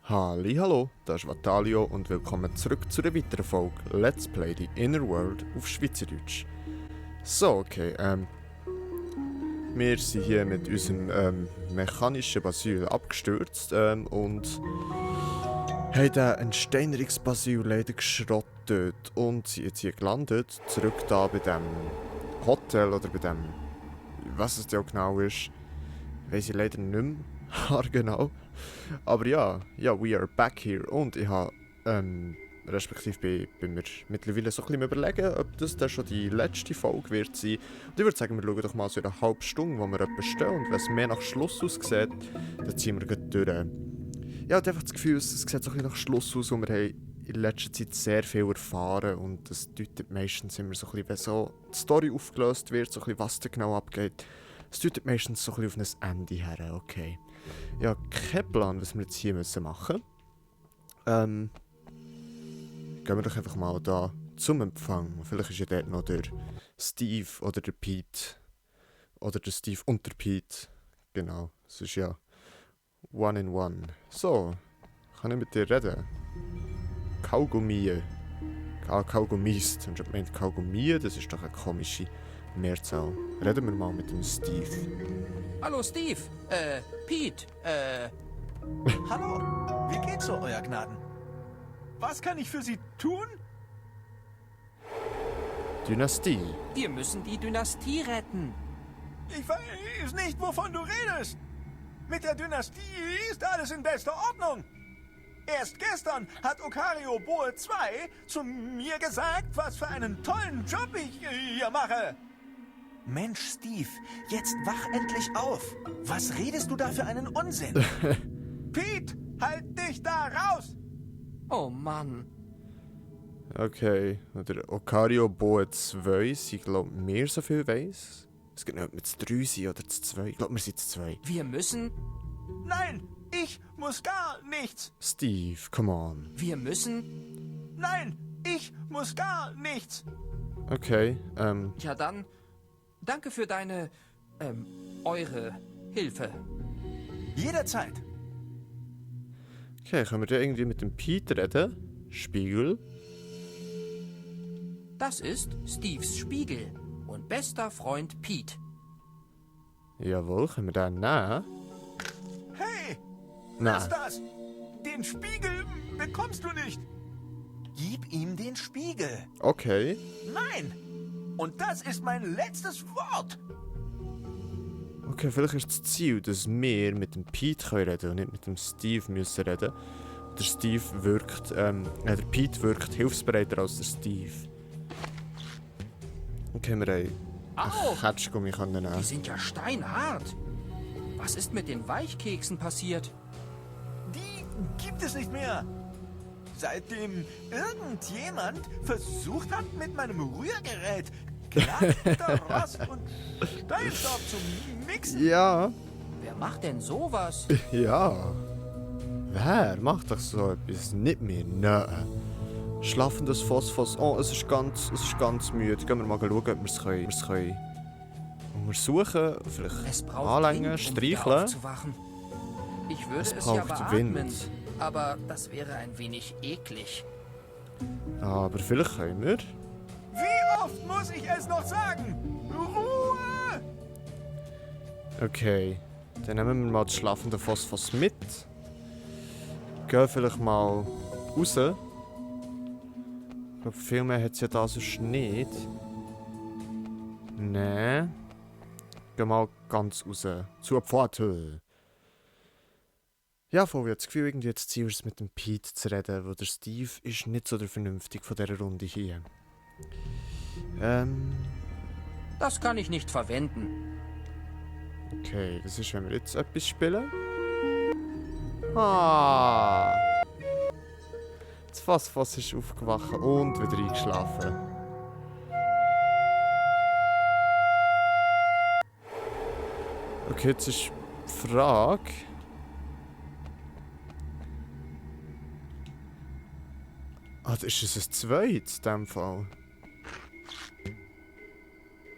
Hallo, das ist Vatalio und willkommen zurück zu einer weiteren Folge Let's Play The Inner World auf Schweizerdeutsch. So, okay, wir sind hier mit unserem mechanischen Basil abgestürzt und haben den Entsteinerungsbasil leider geschrottet und sind jetzt hier gelandet, zurück da bei dem Hotel oder bei dem, was es ja genau ist, weiss ich leider nicht mehr genau. Aber ja, we are back here und ich habe, respektive bin mir mittlerweile so ein bisschen überlegen, ob das dann schon die letzte Folge wird sein. Und ich würde sagen, wir schauen doch mal so in einer halben Stunde, wo wir etwas stehen und wenn es mehr nach Schluss aussieht, dann ziehen wir gleich durch. Ich habe einfach das Gefühl, es sieht so ein bisschen nach Schluss aus und wir haben in letzter Zeit sehr viel erfahren und das deutet meistens immer so ein bisschen, wenn so die Story aufgelöst wird, so ein bisschen was da genau abgeht, es deutet meistens so ein bisschen auf ein Ende her, okay. Ich habe keinen Plan, was wir jetzt hier machen müssen. Gehen wir doch einfach mal da zum Empfang. Vielleicht ist ja dort noch der Steve oder der Pete. Oder der Steve und der Pete. Genau, es ist ja one in one. So, kann ich mit dir reden? Kaugummi. Kaugummis. Du hast gemeint Kaugummi, das ist doch eine komische Mehrzahl. Reden wir mal mit dem Steve. Hallo Steve, Pete, Hallo, wie geht's so, Euer Gnaden? Was kann ich für Sie tun? Dynastie. wir müssen die Dynastie retten. Ich weiß nicht, wovon du redest. Mit der Dynastie ist alles in bester Ordnung. Erst gestern hat Okario Boe II zu mir gesagt, was für einen tollen Job ich hier mache. Mensch, Steve, jetzt wach endlich auf. Was redest du da für einen Unsinn? Pete, halt dich da raus! Oh Mann, Okay, oder Okario Boe 2, ich glaube, mehr so viel weiss. Es gibt nicht, ob wir zu 3 sind oder zu 2. Ich glaube, wir sind zu 2. wir müssen, Nein, ich muss gar nichts. Steve, come on. wir müssen... Nein, ich muss gar nichts. Okay, Ja dann, danke für deine, eure Hilfe. Jederzeit. okay, können wir da irgendwie mit dem Pete reden? Spiegel? Das ist Steves Spiegel und bester Freund Pete. Jawohl, können wir den nehmen? Hey, Nein. lass das. Den Spiegel bekommst du nicht. Gib ihm den Spiegel. Okay. Nein. Und das ist mein letztes Wort. Okay, vielleicht ist das Ziel, dass wir mit dem Pete reden können und nicht mit dem Steve müssen reden. Der Steve wirkt, der Pete wirkt hilfsbereiter als der Steve. Okay, wir haben Au! einen Ketschgummi nehmen. Die sind ja steinhart. Was ist mit den Weichkeksen passiert? Die gibt es nicht mehr. Seitdem irgendjemand versucht hat, mit meinem Rührgerät glatter Rost und Steinstaub zu mixen. Ja, Wer macht denn sowas? ja. Wer macht doch so etwas? Nicht mehr, nein. Schlafendes Phosphos. Oh, es ist ganz müde. Gehen wir mal schauen, ob wir es können untersuchen. Es Vielleicht braucht anlängen, Wind, um wieder streicheln. aufzuwachen. Ich würde Es es ja braucht beatmen, Wind. aber das wäre ein wenig eklig. Aber vielleicht können wir. Wie oft muss ich es noch sagen? Ruhe! Okay, dann nehmen wir mal das schlafende Phosphos mit. Gehen vielleicht mal raus. Ich glaube, viel mehr hat es ja da sonst nicht. Nein. Gehen mal ganz raus. Zur Pforte. Ja, voll, ich habe das Gefühl, irgendwie das Ziel ist es, mit dem Pete zu reden, weil der Steve ist nicht so der Vernünftige von dieser Runde hier. Das kann ich nicht verwenden. Okay, das ist, wenn wir jetzt etwas spielen. Ah! Das Phosphos ist aufgewacht und wieder eingeschlafen. Okay, jetzt ist die Frage. Ah, ist es ein zweites in diesem Fall?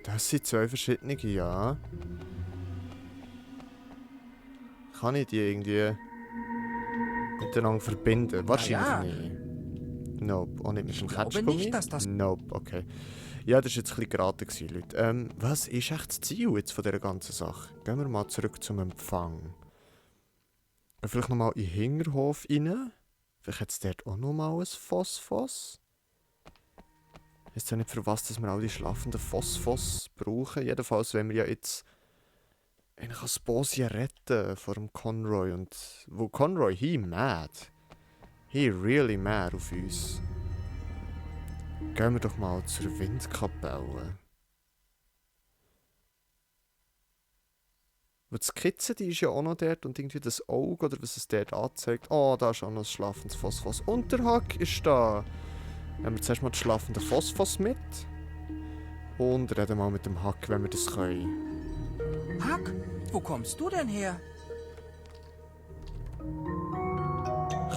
Das sind zwei verschiedene, ja. Kann ich die irgendwie... miteinander verbinden? Wahrscheinlich Ja. nicht. Nope. Auch nicht mit dem glaube Ketschgummi? nicht, dass das- Nope, okay. Ja, das war jetzt ein bisschen geraten, gewesen, Leute. Was ist echt das Ziel jetzt von dieser ganzen Sache? Gehen wir mal zurück zum Empfang. Vielleicht nochmal in den Hinterhof rein. Vielleicht hat es dort auch nochmal ein Phosphos. Ich weiß ja nicht, für was dass wir all die schlafenden Phosphos brauchen. Jedenfalls, wenn wir ja jetzt eigentlich Asposia retten vor dem Conroy. Und wo Conroy, he mad. He really mad auf uns. Gehen wir doch mal zur Windkapelle. Und die Skizze, die ist ja auch noch dort und irgendwie das Auge oder was es dort anzeigt. Oh, da ist auch noch ein schlafendes Phosphos. Und der Hack ist da. Nehmen wir zuerst mal das schlafende Phosphos mit. Und reden mal mit dem Hack, wenn wir das können. Huck, wo kommst du denn her?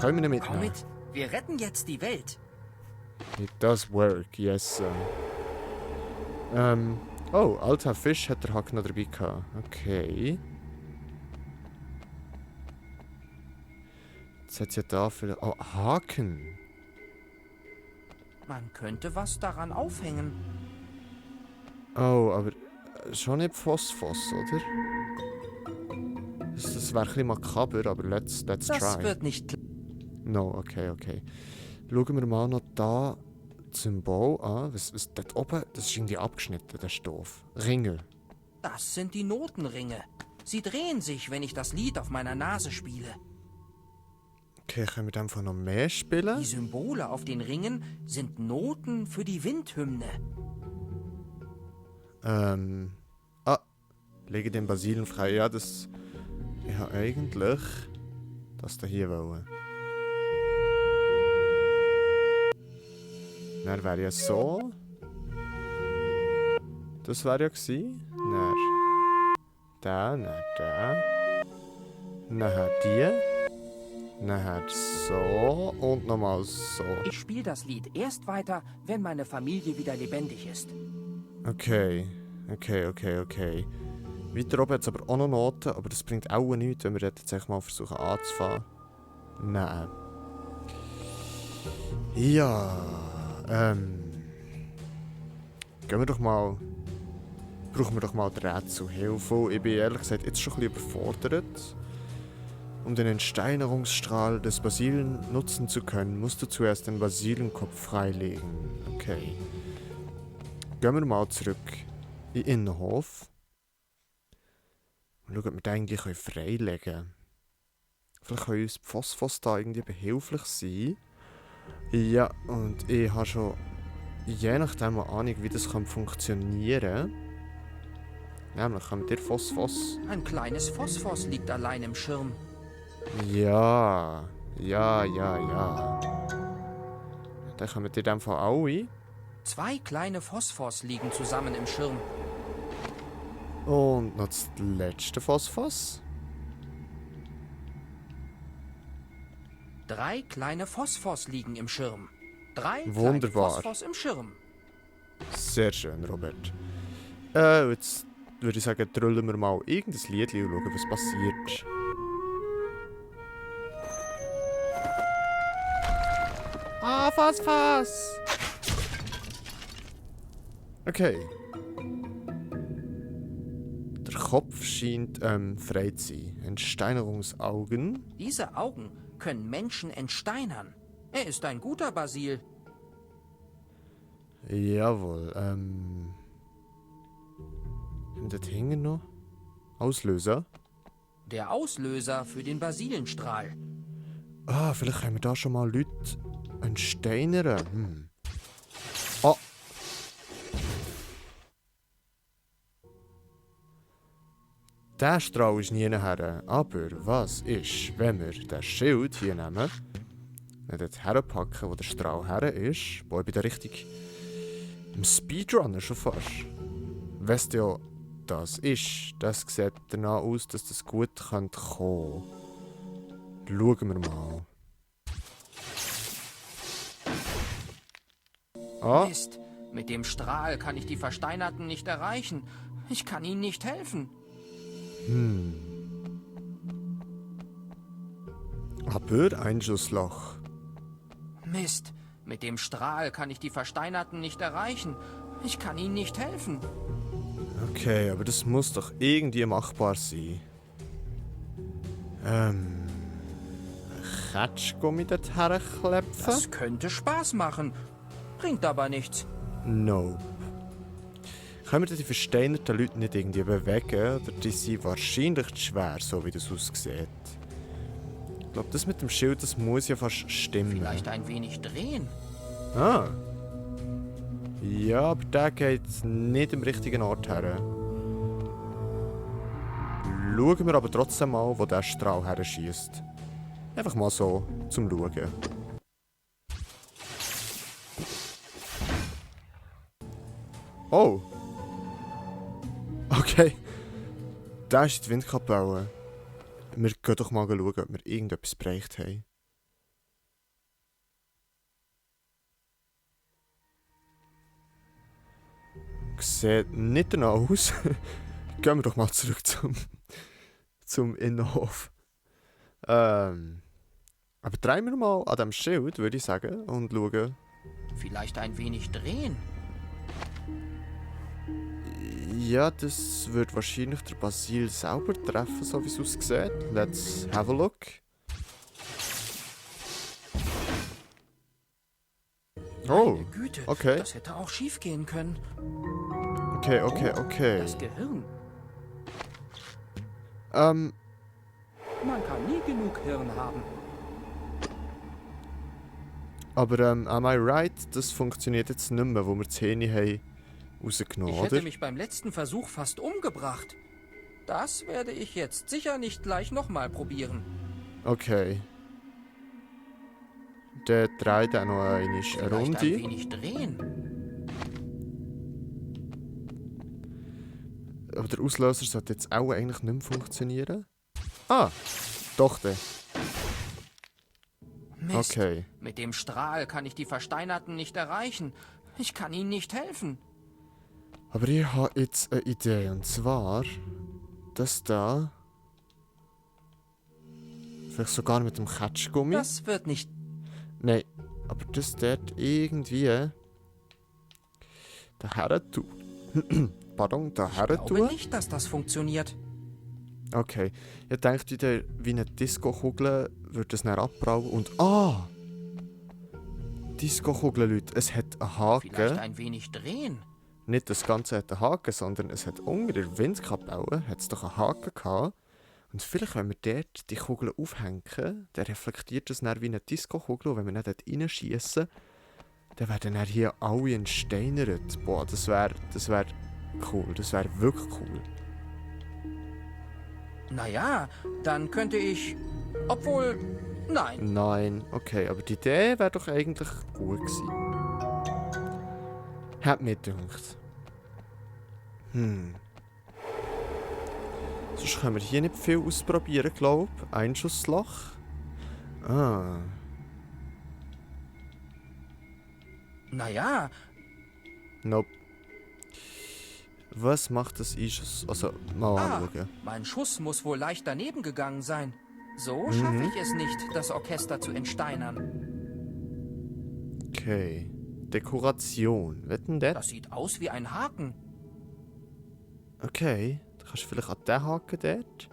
Können wir ihn mitnehmen? Komm mit, wir retten jetzt die Welt. It does work, yes. Oh, alter Fisch hat der Hack noch dabei gehabt. Okay. Jetzt hat sie ja da für... Oh, Haken. Man könnte was daran aufhängen. Oh, aber schon nicht Phosphos, oder? Das wäre ein bisschen makaber, aber let's Das try. wird nicht... No, okay. Schauen wir mal noch da das Symbol an. Was dort oben? Das ist irgendwie abgeschnitten, der Stoff. Ringe. Das sind die Notenringe. Sie drehen sich, wenn ich das Lied auf meiner Nase spiele. Okay, können wir einfach noch mehr spielen? Die Symbole auf den Ringen sind Noten für die Windhymne. Lege den Basilen frei. Ja, das... Ich habe eigentlich das da hier wollen. Dann wäre ja so. Das wäre ja gewesen. Dann der. Nachher die. Nachher so. Und nochmal so. Ich spiele das Lied erst weiter, wenn meine Familie wieder lebendig ist. Okay. Weiter oben hat es aber auch noch Noten, aber das bringt auch nichts, wenn wir jetzt echt mal versuchen anzufangen. Nein. Ja, gehen wir doch mal... Brauchen wir doch mal die Rätselhilfe. Ich bin ehrlich gesagt jetzt schon ein bisschen überfordert. Um den Entsteinerungsstrahl des Basilen nutzen zu können, musst du zuerst den Basilinkopf freilegen. Okay. Gehen wir mal zurück in den Innenhof. Und schauen, ob wir den eigentlich freilegen können. Vielleicht können uns die Phosphos da irgendwie behilflich sein. Ja, und ich habe schon je nachdem eine Ahnung, wie das funktionieren kann. Nämlich haben wir Phosphos. Ein kleines Phosphos liegt allein im Schirm. Ja. Dann kommen wir in dem Fall alle. 2 kleine Phosphos liegen zusammen im Schirm. Und noch das letzte Phosphos. 3 kleine Phosphos liegen im Schirm. 3 Wunderbar. kleine Phosphos im Schirm. Sehr schön, Robert. Jetzt würde ich sagen, trollen wir mal irgendein Lied und schauen, was passiert. Ah, Phosphos! Okay. Der Kopf scheint frei zu sein. Entsteinerungsaugen. Diese Augen können Menschen entsteinern. Er ist ein guter Basil. Jawohl, Und dort hängen noch Auslöser. Der Auslöser für den Basilenstrahl. Ah, vielleicht können wir da schon mal Leute entsteinern. Oh! Der Strahl ist nie her. Aber was ist, wenn wir das Schild hier nehmen, dort herpacken, wo der Strahl her ist? Boah, ich bin da richtig im Speedrunner schon fast. Weißt du ja, das ist, das sieht danach aus, dass das gut kommen könnte. Schauen wir mal. Ah, Mist, mit dem Strahl kann ich die Versteinerten nicht erreichen. Ich kann ihnen nicht helfen. Aber ein Schussloch. Mist, mit dem Strahl kann ich die Versteinerten nicht erreichen. Ich kann ihnen nicht helfen. Okay, aber das muss doch irgendwie machbar sein. Ketschgummi dort herklepfen? Das könnte Spaß machen. Bringt aber nichts. Nope. Können wir die versteinerten Leute nicht irgendwie bewegen? Oder die sind wahrscheinlich zu schwer, so wie das aussieht. Ich glaube, das mit dem Schild, das muss ja fast stimmen. Vielleicht ein wenig drehen. Ah. Ja, aber der geht nicht am richtigen Ort her. Schauen wir aber trotzdem mal, wo der Strahl her schießt. Einfach mal so, zum Schauen. Oh! Okay. Da ist die Windkapelle. Wir gehen doch mal schauen, ob wir irgendetwas bereicht haben. Sieht nicht danach aus. Gehen wir doch mal zurück zum Innenhof. Aber drehen wir mal an dem Schild, würde ich sagen, und schauen. Vielleicht ein wenig drehen. Ja, das wird wahrscheinlich der Basil selber treffen, so wie es aussieht. Let's have a look. Oh, Meine Güte, okay. das hätte auch schief gehen können. Okay. Das Gehirn. Ähm, Man kann nie genug Hirn haben. aber am I right? Das funktioniert jetzt nicht mehr, wo wir die Zähne haben rausgenommen, Ich oder? hätte mich beim letzten Versuch fast umgebracht. Das werde ich jetzt sicher nicht gleich nochmal probieren. Okay. Der dreht auch noch eine Vielleicht Runde. ein wenig drehen. Aber der Auslöser sollte jetzt auch eigentlich nicht mehr funktionieren. Ah, doch der. Mist, Okay. mit dem Strahl kann ich die Versteinerten nicht erreichen. Ich kann ihnen nicht helfen. Aber ich habe jetzt eine Idee, und zwar das da. Vielleicht sogar mit dem Ketschgummi. Das wird nicht... Nein, aber das dort irgendwie daher tun. Pardon, daher Ich glaube tun. nicht, dass das funktioniert. Okay, ich dachte wieder, wie eine Disco-Kugel würde es dann abprallen und... Ah! Disco-Kugel, Leute, es hat einen Vielleicht Haken. ein wenig drehen. Nicht das Ganze hat einen Haken, sondern es hat unter der Windkapelle hat's doch einen Haken gehabt. Und vielleicht, wenn wir dort die Kugel aufhängen, dann reflektiert das dann wie eine Disco-Kugel. Und wenn wir dann dort reinschiessen, dann werden dann hier alle entsteinert. Boah, das wär cool. Das wäre wirklich cool. Naja, dann könnte ich... Obwohl... Nein. Nein, okay, aber die Idee wäre doch eigentlich gut gewesen. Hat mir gedacht. Sonst können wir hier nicht viel ausprobieren, glaube ich. Einschussloch. Ah. Naja, Nope. Was macht das Einschuss? Also, mal anschauen. mein Schuss muss wohl leicht daneben gegangen sein. So schaffe ich es nicht, das Orchester zu entsteinern. Okay. Dekoration. Was denn das? Das sieht aus wie ein Haken. Okay. Du kannst vielleicht an den Haken dort.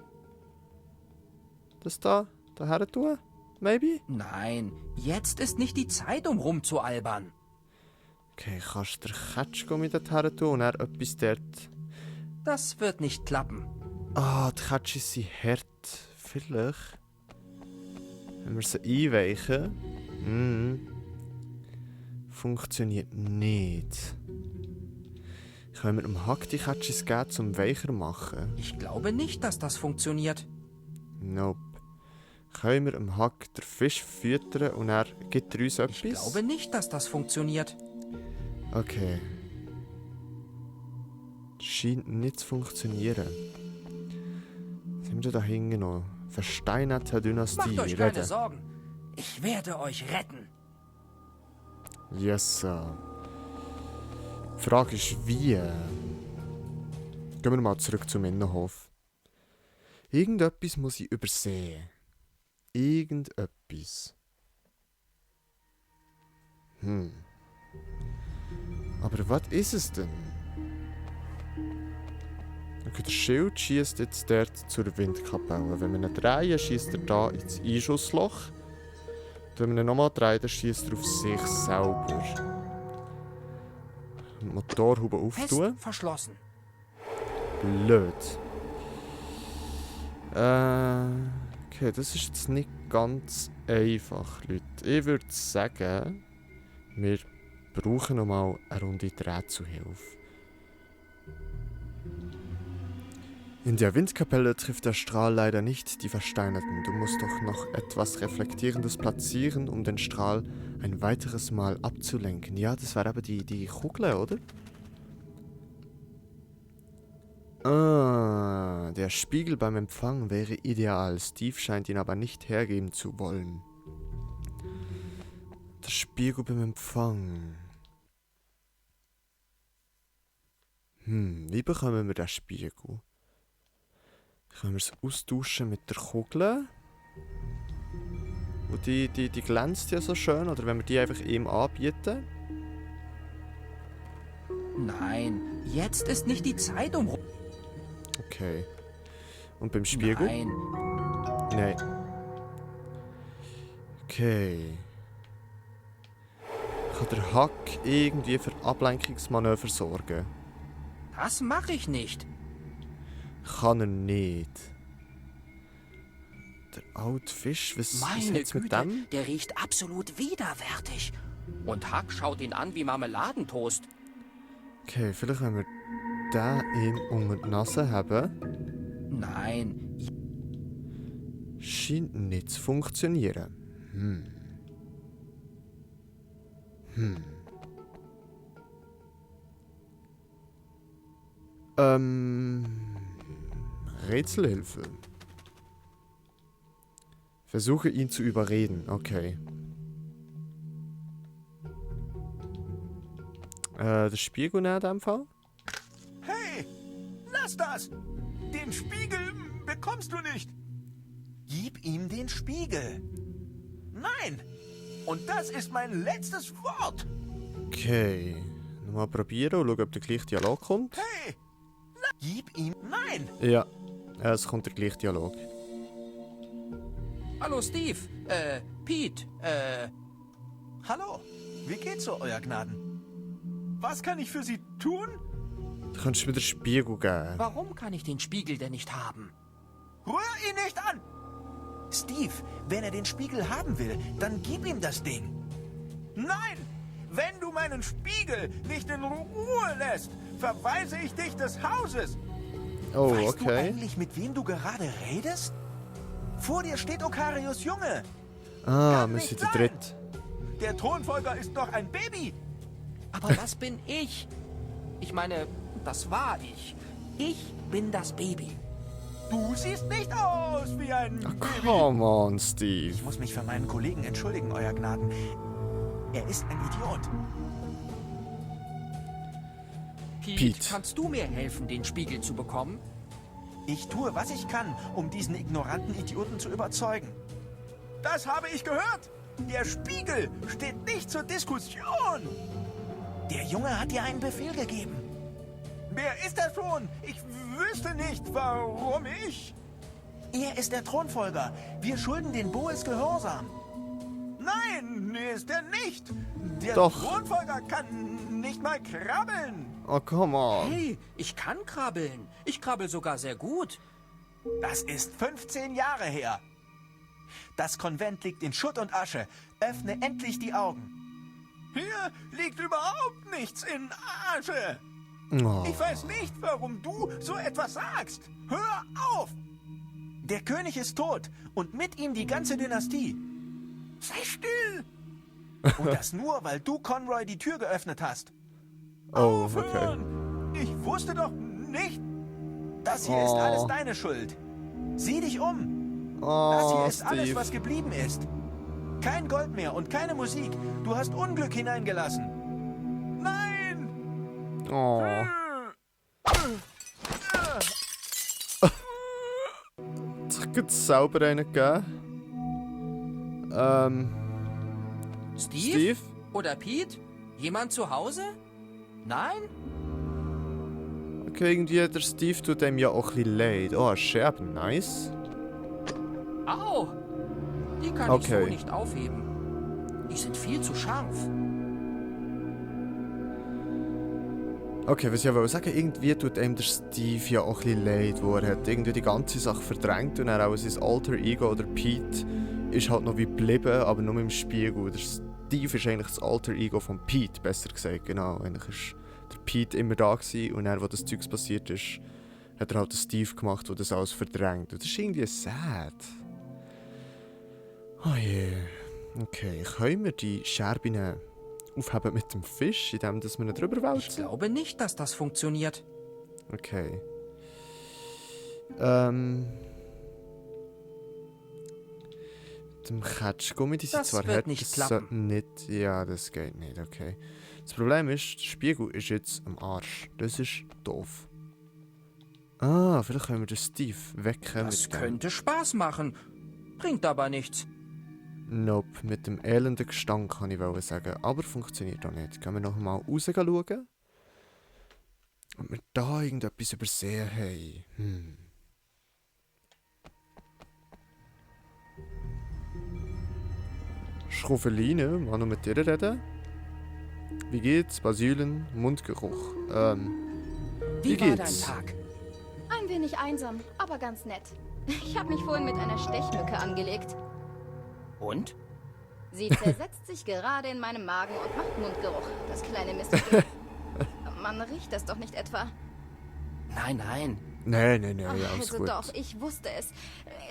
Das da her tun? Maybe? Nein, jetzt ist nicht die Zeit, um rumzualbern. Okay, kannst du den Ketschgummi dort her tun und dann etwas dort... Das wird nicht klappen. Ah, die Ketschis sind hart. Vielleicht. Wenn wir sie einweichen. Funktioniert nicht. Können wir dem Hack die Ketschis geben, zum weicher machen? Ich glaube nicht, dass das funktioniert. Nope. Können wir dem Hack den Fisch füttern und er gibt er uns etwas? Ich glaube nicht, dass das funktioniert. Okay. Scheint nicht zu funktionieren. Sind wir da hinten noch? Versteinerte Dynastie. Macht euch keine Sorgen. Ich werde euch retten. Yes, sir. Die Frage ist, wie? Gehen wir mal zurück zum Innenhof. Irgendetwas muss ich übersehen. irgendetwas. Aber was ist es denn? Okay, der Schild schießt jetzt dort zur Windkapelle. Wenn wir ihn drehen, schießt er da ins Einschussloch. Und wenn wir ihn nochmal drehen, dann schießt er auf sich selber. Motorhaube auftun. Fest verschlossen. Blöd. Okay, das ist jetzt nicht ganz einfach, Leute. Ich würde sagen, wir brauchen nochmal eine Runde Rätselhilfe. In der Windkapelle trifft der Strahl leider nicht die Versteinerten. Du musst doch noch etwas Reflektierendes platzieren, um den Strahl ein weiteres Mal abzulenken. Ja, das wäre aber die Kugel, oder? Ah, der Spiegel beim Empfang wäre ideal. Steve scheint ihn aber nicht hergeben zu wollen. Der Spiegel beim Empfang. Wie bekommen wir den Spiegel? Können wir es austauschen mit der Kugel? Und die glänzt ja so schön. Oder wenn wir die einfach ihm anbieten? Nein, jetzt ist nicht die Zeit, um... Okay. Und beim Spiegel? Nein, Nein. Okay. Kann der Hack irgendwie für Ablenkungsmanöver sorgen? das mache ich nicht. Kann er nicht. Der alte Fisch, was Meine ist mit Güte, dem? der riecht absolut widerwärtig. Und Huck schaut ihn an wie Marmeladentoast. Okay, vielleicht wenn wir den ihm unter die Nase haben, Nein, scheint nicht zu funktionieren. Rätselhilfe. Versuche ihn zu überreden. Okay. Der Spiegel in dem Fall? Hey, lass das! Den Spiegel bekommst du nicht! Gib ihm den Spiegel! Nein! Und das ist mein letztes Wort! Okay. Nochmal probieren und schauen, ob der gleiche Dialog kommt. Hey! Gib ihm... Nein! Ja, es kommt der gleiche Dialog. hallo Steve, Pete, Hallo, wie geht's so, Euer Gnaden? Was kann ich für Sie tun? Du kannst mir den Spiegel geben. warum kann ich den Spiegel denn nicht haben? Rühr ihn nicht an! Steve, wenn er den Spiegel haben will, dann gib ihm das Ding. Nein! Wenn du meinen Spiegel nicht in Ruhe lässt, verweise ich dich des Hauses. Oh, Weißt du okay. eigentlich, mit wem du gerade redest? Vor dir steht Okarios Junge. Ah, Kann wir nicht sind zu sein. dritt. Der Thronfolger ist noch ein Baby. Aber das bin ich. Ich meine, das war ich. Ich bin das Baby. Du siehst nicht aus wie ein Baby. Come on, Steve. Ich muss mich für meinen Kollegen entschuldigen, Euer Gnaden. Er ist ein Idiot. Pete, Pete. kannst du mir helfen, den Spiegel zu bekommen? Ich tue, was ich kann, um diesen ignoranten Idioten zu überzeugen. Das habe ich gehört. Der Spiegel steht nicht zur Diskussion. Der Junge hat dir einen Befehl gegeben. Wer ist er schon? Ich wüsste nicht, warum ich... Er ist der Thronfolger. Wir schulden den Boes Gehorsam. Nein, ist er nicht. Der Doch. Thronfolger kann nicht mal krabbeln. Oh, come on. Hey, ich kann krabbeln. Ich krabbel sogar sehr gut. Das ist 15 Jahre her. Das Konvent liegt in Schutt und Asche. Öffne endlich die Augen. Hier liegt überhaupt nichts in Asche. Oh. Ich weiß nicht, warum du so etwas sagst. Hör auf! Der König ist tot und mit ihm die ganze Dynastie. Sei still! Und das nur, weil du Conroy die Tür geöffnet hast. Oh, Aufhören! Ich wusste doch nicht. Das hier ist alles deine Schuld. Sieh dich um. Das Oh, hier ist alles, Steve. was geblieben ist. Kein Gold mehr und keine Musik. Du hast Unglück hineingelassen. Nein! Oh. Soll ich jetzt selber einen geben? Steve? Oder Pete? Jemand zu Hause? Nein? Okay, irgendwie der Steve tut dem ja auch ein bisschen leid. Oh, Scherben, nice. Au! Die kann ich so nicht aufheben. Die sind viel zu scharf. Okay, was ich wollte sagen, irgendwie tut ihm der Steve ja auch ein bisschen leid, wo er hat irgendwie die ganze Sache verdrängt und er auch sein Alter Ego oder Pete ist halt noch wie geblieben, aber nur im Spiegel. Der Steve ist eigentlich das Alter Ego von Pete, besser gesagt, genau. Eigentlich ist der Pete immer da gewesen und er, wo das Zeugs passiert ist, hat er halt den Steve gemacht, der das alles verdrängt. Und das ist irgendwie sad. Oh je. Okay, können wir die Scherben aufheben mit dem Fisch, indem wir ihn drüber wälzen? Ich glaube nicht, dass das funktioniert. Okay. Dem Ketschgummi, die sind Das zwar wird hart, nicht das klappen. sollte nicht... Ja, das geht nicht, okay. Das Problem ist, der Spiegel ist jetzt am Arsch. Das ist doof. Ah, vielleicht können wir den Steve wecken Das mit dem... könnte Spaß machen. Bringt aber nichts. Nope, mit dem elenden Gestank kann ich wohl sagen. Aber funktioniert auch nicht. Gehen wir noch mal raus schauen? Ob wir da irgendetwas übersehen haben. Schroffeline, mal noch mit dir reden. Wie geht's? Basilen, Mundgeruch. Wie war dein geht's? Tag? Ein wenig einsam, aber ganz nett. Ich habe mich vorhin mit einer Stechmücke angelegt. Und? Sie zersetzt sich gerade in meinem Magen und macht Mundgeruch, das kleine Miststück. Man riecht das doch nicht etwa. Nein, nein. Nee, ja, alles Also gut. doch, ich wusste es.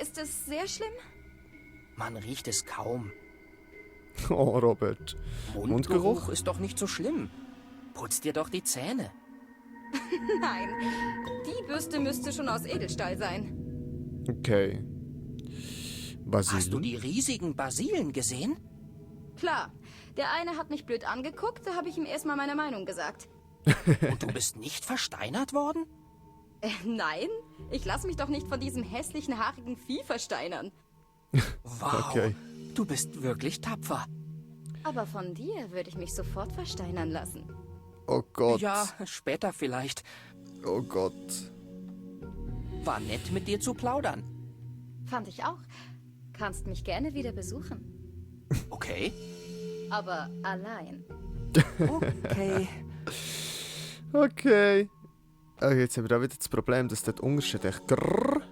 Ist es sehr schlimm? Man riecht es kaum. Oh, Robert. Mundgeruch? ist doch nicht so schlimm. Putz dir doch die Zähne. Nein, die Bürste müsste schon aus Edelstahl sein. Okay. Basilen? Hast du die riesigen Basilen gesehen? Klar, der eine hat mich blöd angeguckt, da habe ich ihm erstmal meine Meinung gesagt. Und du bist nicht versteinert worden? Nein, ich lasse mich doch nicht von diesem hässlichen, haarigen Vieh versteinern. Wow, Okay. du bist wirklich tapfer. Aber von dir würde ich mich sofort versteinern lassen. Oh Gott. Ja, später vielleicht. Oh Gott. War nett, mit dir zu plaudern. Fand ich auch. Kannst mich gerne wieder besuchen. Okay. Aber allein. Okay. Okay. Okay, jetzt haben wir da wieder das Problem, dass dort Unterschied echt grrrr.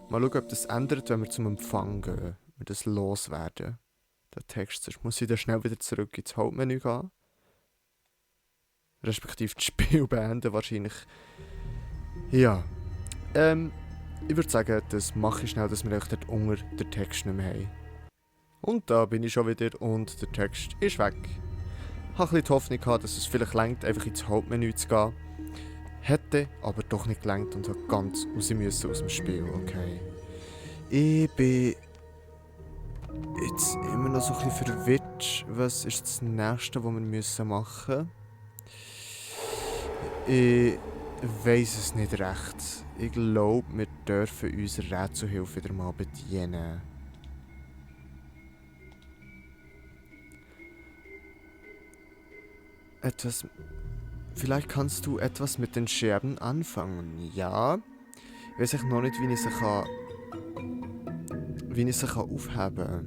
Mal schauen, ob das ändert, wenn wir zum Empfang gehen. Wenn wir das loswerden. Der Text, sonst muss ich dann schnell wieder zurück ins Hauptmenü gehen. Respektive das Spiel beenden wahrscheinlich. Ja. Ich würde sagen, das mache ich schnell, dass wir euch dort unter den Text nicht mehr haben. Und da bin ich schon wieder und der Text ist weg. Ich hatte ein bisschen die Hoffnung gehabt, dass es vielleicht reicht, einfach ins Hauptmenü zu gehen. Hätte aber doch nicht gelangt und hat ganz raus müssen aus dem Spiel, okay. Ich bin jetzt immer noch so ein bisschen verwirrt. Was ist das nächste, was wir machen müssen? Ich weiss es nicht recht. Ich glaube, wir dürfen unsere Rätselhilfe wieder mal bedienen. Etwas... Vielleicht kannst du etwas mit den Scherben anfangen, ja? Ich weiß noch nicht, wie ich sie aufheben kann.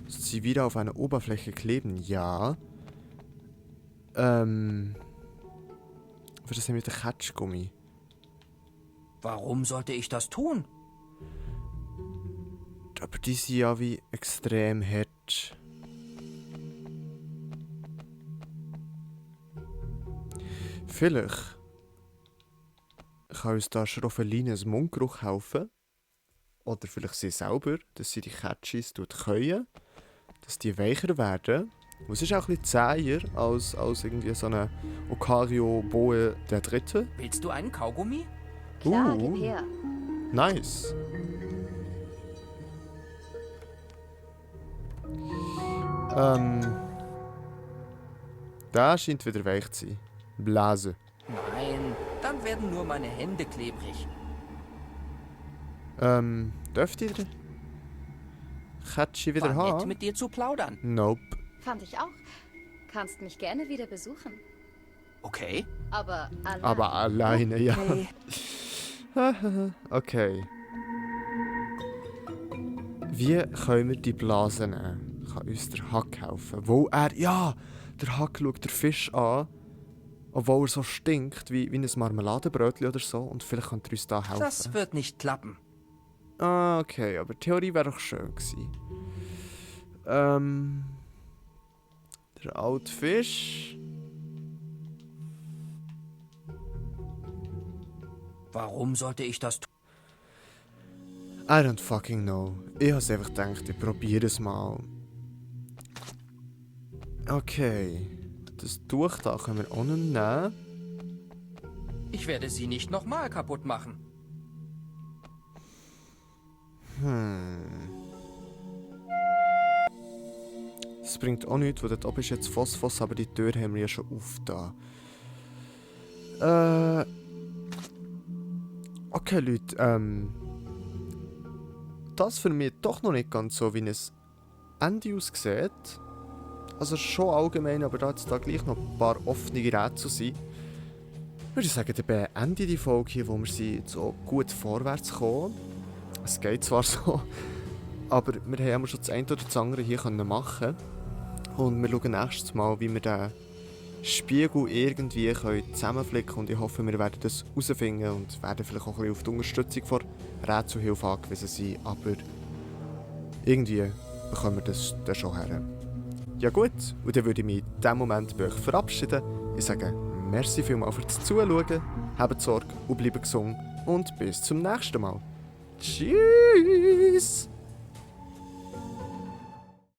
Sie wieder auf einer Oberfläche kleben, ja? Was ist denn mit dem Ketschgummi? Warum sollte ich das tun? Aber die sind ja wie extrem hart. Vielleicht kann uns da Schroffeline ein Mundgeruch helfen. Oder vielleicht sie selber, dass sie die Catchies können. Dass die weicher werden. Und es ist auch ein bisschen zäher als irgendwie so eine Okario Boe der Dritte. Willst du einen Kaugummi? Klar, gib her. Nice. Da scheint wieder weich zu sein. Blase. Nein, dann werden nur meine Hände klebrig. Dürft ihr? catchy wieder War nett, haben. mit dir zu plaudern. Nope. Fand ich auch. Kannst mich gerne wieder besuchen. Okay. Aber allein. Aber alleine, ja. Okay. Wie können wir die Blase nehmen? Kann uns der Hack helfen? Wo er... Ja! Der Hack schaut den Fisch an, obwohl er so stinkt, wie ein Marmeladenbrötchen oder so. Und vielleicht könnte er uns da helfen. Das wird nicht klappen. Ah, okay. Aber die Theorie wäre doch schön gewesen. Der alte Fisch... Warum sollte ich das tun? I don't fucking know. Ich habe einfach gedacht, ich probiere es mal. Okay. Das Tuch da können wir auch noch nehmen. Ich werde sie nicht nochmal kaputt machen. Das bringt auch nichts, weil dort oben ist jetzt Phosphos, aber die Tür haben wir ja schon aufgetan. Okay, Leute, das für mich doch noch nicht ganz so, wie ein Ende aussieht. Also schon allgemein, aber da jetzt da gleich noch ein paar offene Rätsel sind. Würde ich sagen, dann beende ich die Folge hier, wo wir sind so gut vorwärts kommen. Es geht zwar so, aber wir haben schon das eine oder das andere hier machen können. Und wir schauen nächstes Mal, wie wir den Spiegel irgendwie zusammenflicken können. Und ich hoffe, wir werden das herausfinden und werden vielleicht auch ein bisschen auf die Unterstützung von Rätselhilfe angewiesen sein. Aber irgendwie bekommen wir das dann schon her. Ja gut, und dann würde ich mich in diesem Moment bei euch verabschieden. Ich sage merci vielmals fürs Zuschauen, habt Sorge und bleibt gesund und bis zum nächsten Mal. Tschüss!